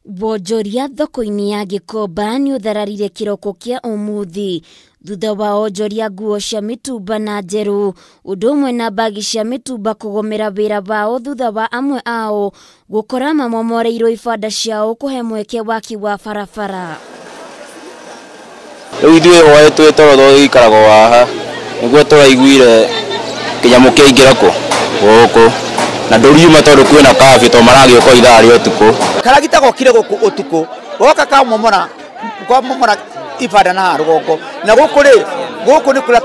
Wonjoria thoko-inĩ ya Gikomba nĩ ũthararire kĩroko kĩa ũmũthĩ thutha wa onjoria nguo cia mĩtumba na njerũ ũndũ ũmwe na mbagi cia mĩtumba kũgomera wĩra wao thutha wa amwe ao gũkora mamomoreirwo ibanda ciao kũhe mweke waki wa barabara. Rĩu ithuĩ hwaĩ twĩ toro tũikaragwo haha nĩguo tũraiguire kĩnyamũ kĩaingĩra kũ gũkũ na ndũriuma tondũ kwĩna curfew tondũ maragĩũka ithaa rĩa ũtukũ. Karagita gokire gũkũ ũtukũ goka kamomora kwamomora ibanda na rũgongo na gũkũ rĩ gũkũ nĩ kũrĩa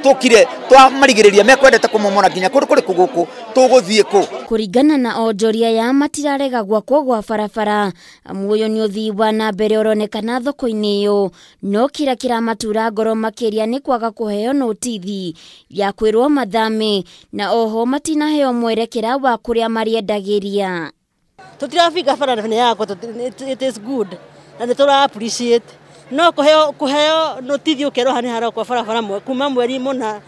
tũkire twamarigĩrĩria mekwendete kũmomora nginya kũndũ kũrĩkũ gũkũ tũgũthiĩ kũ. Kũringana na onjoria ya matirarega gwakwo gwa barabara muoyo nĩ ũthii wa na mbere ũronekana thoko-inĩ ĩyo no kĩrĩa kĩramatura ngoro makĩria nĩ kwaga kũheo notithi ya kwĩrwo mathame na oho matinaheo mwerekera wa kũrĩa marĩendagĩria. Tũtirabinga barabara yakwa, it is good na nĩ tũra appreciate no kuheo notithi ukerwo hani harakwa barabara kuma mweri muna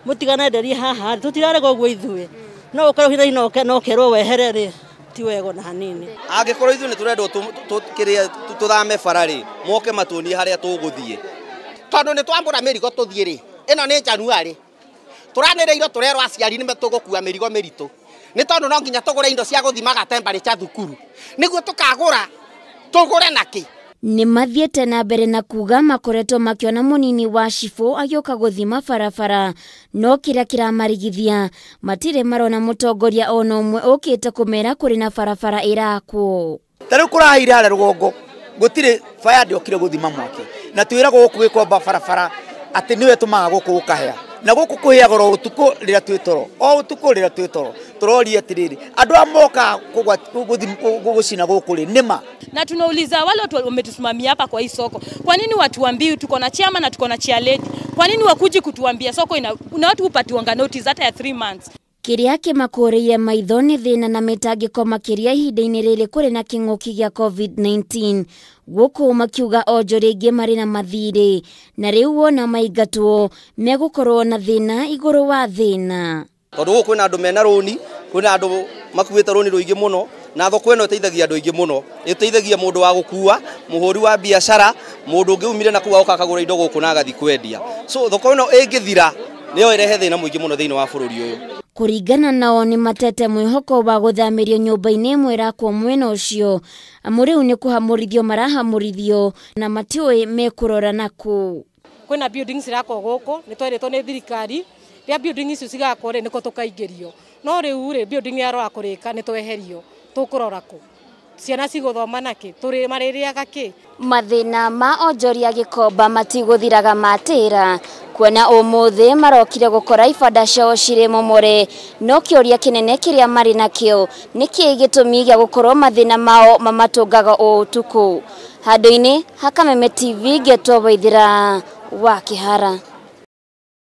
mutigana haha tutirarega ũguo ithuĩ no ukorwo hihi no kerwo wehere rĩ ti wega na hanini. Angĩkorwo ithuĩ nĩ tũrendwo kĩrĩa tũthame bara rĩ moke matuonie harĩa tũgũthiĩ tondũ nĩ twambũra mĩrigo tũthiĩ rĩ ĩno nĩ January tũranĩrĩirwo tũrerwo aciari nĩ tũgũkua mĩrigo mĩritũ nĩ tondũ no nginya tũgũre indo cia gũthimaga temperature thukuru nĩguo tũkagũra tũgũre nakĩ. Nĩ mathiĩte na mbere na kuga makoretwo makĩona mũnini wa cibũ agĩũka gũthima barabara no kĩrĩa kĩramarigithia matirĩ marona mũtongoria ona ũmwe ũkĩte kũmera kũrĩ na barabara ĩrakwo. Ta rĩu kũrahaire harĩa rũgongo gũtirĩ fire ndĩokire gũthima mwaki na twĩragwo gũkũ Gĩkomba barabara atĩ nĩwe tũmaga gũkũ gũkahĩa na gũkũ kũhĩaga oro ũtukũ rĩrĩa twĩ toro o ũtukũ rĩrĩa twĩ toro tũroria atĩrĩrĩ andũ a moka gũcina gũkũ rĩ nĩma. Na tunauliza wale watu wametusimamia hapa kwa hii soko, kwa nini watuambii tuko na chama na tuko na chair lady? Kwa nini wakuji kutuambia soko ina watu hupatiwanga notice hata ya 3 months? Kĩrĩa kĩmakũrĩire maitho nĩ thĩna na mĩtangĩko makĩria ihinda-inĩ rĩrĩ kũrĩ na kĩng'ũki gĩa COVID-19 gũkũ makiuga onjoria aingĩ marĩ na mathirĩ na rĩu wona maingatwo megũkorwo na thĩna igũrũ wa thĩna. Tondũ gũkũ kwĩna andũ mena rũni, kwĩna andũ makuĩte rũni rũingĩ mũno na thoko ĩno ĩteithagia andũ aingĩ mũno, ĩteithagia mũndũ wa gũkua, mũhũri wa biacara, mũndũ ũngĩ umire na kũu agoka akagũra indo gũkũ na agathiĩ kwendia. So thoko ĩno ĩngĩthira nĩyo ĩrehe thĩna mũingĩ mũno thĩinĩ wa bũrũri ũyũ. Kũringana nao nĩ matete mwĩhoko wa gũthamĩrio nyũmba-inĩ ĩmwe ĩrakwo mwena ũcio amu rĩu nĩ kũhamũrithio marahamũrithio na matiũĩ mekũrora nakũ. Kwĩna buildings irakwo gũkũ nĩ twerĩtwo nĩ thirikari rĩa building icio cigakwo rĩ nĩkũ tũkaingĩrio no rĩu rĩ building yarora kũrĩka nĩ tweherio tũkũrora kũ ciana cigũthoma nakĩ tũrĩ marĩrĩaga kĩ. Mathĩna ma onjoria Gĩkomba matigũthiraga matĩra kuona ũmũthĩ marokire gũkora ibanda ciao cirĩ momore no kĩũria kĩnene kĩrĩa marĩ nakĩo nĩkĩĩ gĩtũmi gĩa gũkorwo mathĩna mao mamatũngaga o ũtukũ. Handũ-inĩ ha Kameme TV ngetwo Waithĩra wa Kĩhara.